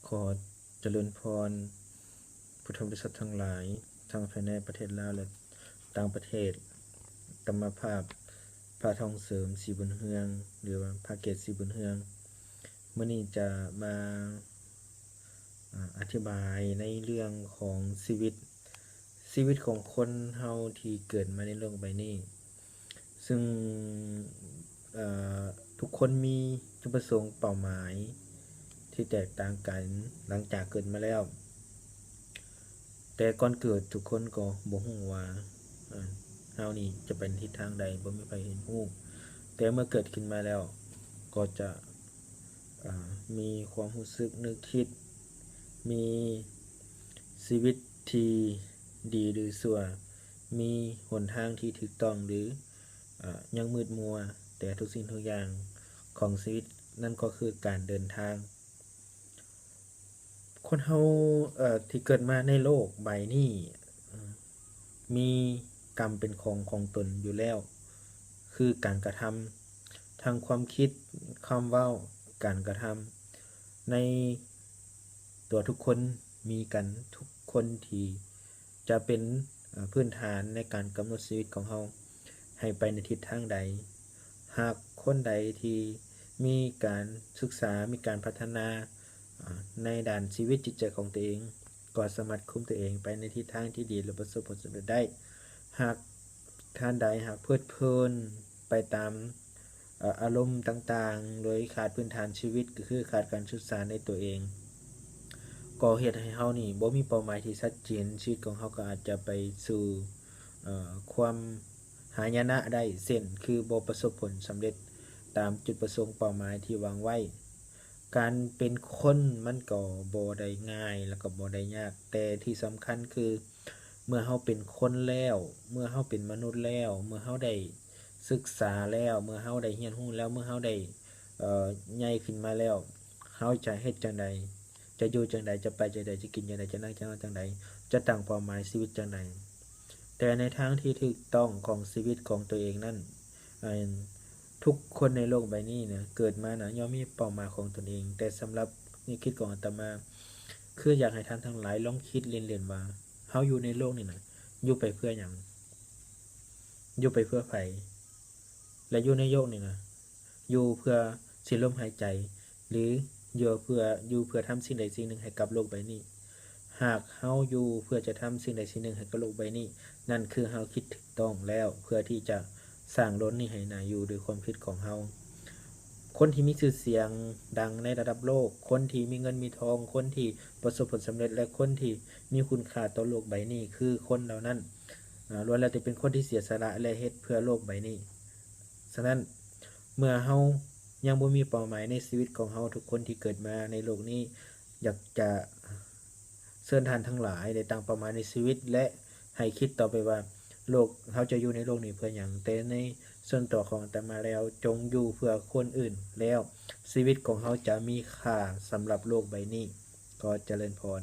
ຂໍຈະເລີນພອນ ພຸດທະບໍລິສັດທັງຫຼາຍ ທັງພາຍໃນປະເທດລາວ ແລະ ຕ່າງປະເທດ. ອາດຕະມາພາບ ພະທອງເສີມ ສີບຸນເຮືອງ ຫຼືວ່າພະເກດ ສີບຸນເຮືອງ ມື້ນີ້ຈະມາ ອາ ອະທິບາຍໃນເລື່ອງຂອງຊີວິດ ຊີວິດຂອງຄົນເຮົາທີ່ເກີດມາໃນໂລກໃບນີ້ ຊຶ່ງ ເອີ ທຸກຄົນມີຈຸດປະສົງເປົ້າໝາຍທີ່ແຕກຕ່າງກັນຫຼັງຈາກເກີດມາແລ້ວ. ແຕ່ກ່ອນເກີດທຸກຄົນກໍບໍ່ຮູ້ວ່າ ເອີ ເຮົານີ້ຈະໄປໃນທິດທາງໃດ, ບໍ່ມີໃຜເຫັນຮູ້. ແຕ່ເມື່ອເກີດຂຶ້ນມາແລ້ວກໍຈະ ເອີ ມີຄວາມຮູ້ສຶກນຶກຄິດ, ມີຊີວິດທີ່ດີຫຼືຊົ່ວ, ມີຫົນທາງທີ່ຖືກຕ້ອງຫຼື ເອີ ຍັງມືດມົວ, ແຕ່ທຸກສິ່ງທຸກຢ່າງຂອງຊີວິດນັ້ນກໍຄືການເດີນທາງ. ຄົນເຮົາ ເອີ ທີ່ເກີດມາໃນໂລກໃບນີ້ ເອີ ມີກຳເປັນຂອງຂອງຕົນຢູ່ແລ້ວ ຄືການກະທຳ ທັງຄວາມຄິດ, ຄຳເວົ້າ, ການກະທຳ ໃນຕົວທຸກຄົນມີກັນທຸກຄົນທີ່ຈະເປັນ ເອີ ພື້ນຖານໃນການກຳນົດຊີວິດຂອງເຮົາໃຫ້ໄປໃນທິດທາງໃດ. ຫາກຄົນໃດທີ່ມີການສຶກສາ, ມີການພັດທະນາ ອາ ໃນດ້ານຊີວິດຈິດໃຈຂອງຕົວເອງ ກໍສາມາດຄຸມຕົວເອງໄປໃນທິດທາງທີ່ດີ ແລະ ປະສົບຜົນສຳເລັດໄດ້. ຫາກທ່ານໃດຫາກເພີດເພີນໄປຕາມ ເອີ ອາລົມຕ່າງໆ ໂດຍຂາດພື້ນຖານຊີວິດ ກໍຄືຂາດການສຶກສາໃນຕົວເອງ ກໍເຮັດໃຫ້ເຮົານີ້ບໍ່ມີເປົ້າໝາຍທີ່ຊັດເຈນ, ຊີວິດຂອງເຮົາກໍອາດຈະໄປສູ່ ເອີ ຄວາມຫາຍະນະໄດ້ ເຊັ່ນ ຄືບໍ່ປະສົບຜົນສຳເລັດຕາມຈຸດປະສົງເປົ້າໝາຍທີ່ວາງໄວ້. ການເປັນຄົນມັນກໍບໍ່ໄດ້ງ່າຍ ແລ້ວກໍບໍ່ໄດ້ຍາກ, ແຕ່ທີ່ສຳຄັນຄື ເມື່ອເຮົາເປັນຄົນແລ້ວ, ເມື່ອເຮົາເປັນມະນຸດແລ້ວ, ເມື່ອເຮົາໄດ້ສຶກສາແລ້ວ, ເມື່ອເຮົາໄດ້ຮຽນຮູ້ແລ້ວ, ເມື່ອເຮົາໄດ້ ເອີ ໃຫຍ່ຂຶ້ນມາແລ້ວ, ເຮົາຈະເຮັດຈັ່ງໃດ? ຈະຢູ່ຈັ່ງໃດ? ຈະໄປຈັ່ງໃດ? ຈະກິນຈັ່ງໃດ? ຈະນັ່ງຈະນອນຈັ່ງໃດ? ຈະຕັ້ງເປົ້າໝາຍຊີວິດຈັ່ງໃດ? ແຕ່ໃນທາງທີ່ຖືກຕ້ອງຂອງຊີວິດຂອງຕົວເອງນັ້ນ ອັນ ທຸກຄົນໃນໂລກໃບນີ້ນະ ເກີດມານະ ຍ່ອມມີເປົ້າໝາຍຂອງຕົນເອງ, ແຕ່ສຳລັບແນວຄິດຂອງອາດຕະມາ ຄືຢາກໃຫ້ທ່ານທັງຫຼາຍລອງຄິດເລ່ນໆວ່າ ເຮົາຢູ່ໃນໂລກນີ້ນະ ຢູ່ໄປເພື່ອຫຍັງ? ຢູ່ໄປເພື່ອໃຜ? ແລະ ຢູ່ໃນໂລກນີ້ນະ ຢູ່ເພື່ອສີດລົມຫາຍໃຈ ຫຼື ຢູ່ເພື່ອ ຢູ່ເພື່ອທຳສິ່ງໃດສິ່ງໜຶ່ງໃຫ້ກັບໂລກໃບນີ້? ຫາກເຮົາຢູ່ເພື່ອຈະທຳສິ່ງໃດສິ່ງໜຶ່ງໃຫ້ກັບໂລກໃບນີ້, ນັ້ນຄືເຮົາຄິດຖືກຕ້ອງແລ້ວ ເພື່ອທີ່ຈະສ້າງໂລກນີ້ໃຫ້ໜ້າຢູ່ດ້ວຍຄວາມຄິດຂອງເຮົາ. ຄົນທີ່ມີຊື່ສຽງດັງໃນລະດັບໂລກ, ຄົນທີ່ມີເງິນມີທອງ, ຄົນທີ່ປະສົບຜົນສຳເລັດ ແລະ ຄົນທີ່ມີຄຸນຄ່າຕໍ່ໂລກໃບນີ້ ຄືຄົນເຫຼົ່ານັ້ນ ອາ ລ້ວນແລ້ວແຕ່ເປັນຄົນທີ່ເສຍສະຫຼະ ແລະ ເຮັດເພື່ອໂລກໃບນີ້. ສະນັ້ນ ເມື່ອເຮົາຍັງບໍ່ມີເປົ້າໝາຍໃນຊີວິດຂອງເຮົາ, ທຸກຄົນທີ່ເກີດມາໃນໂລກນີ້ ຢາກຈະເຊີນທ່ານທັງຫຼາຍໄດ້ຕັ້ງເປົ້າໝາຍໃນຊີວິດ ແລະ ໃຫ້ຄິດຕໍ່ໄປວ່າ ໂລກ ເຮົາຈະຢູ່ໃນໂລກນີ້ເພື່ອຫຍັງ? ແຕ່ໃນສ່ວນຕົວຂອງອາດຕະມາແລ້ວ, ຈົ່ງຢູ່ເພື່ອຄົນອື່ນ, ແລ້ວຊີວິດຂອງເຮົາຈະມີຄ່າສຳລັບໂລກໃບນີ້. ຂໍຈະເລີນພອນ.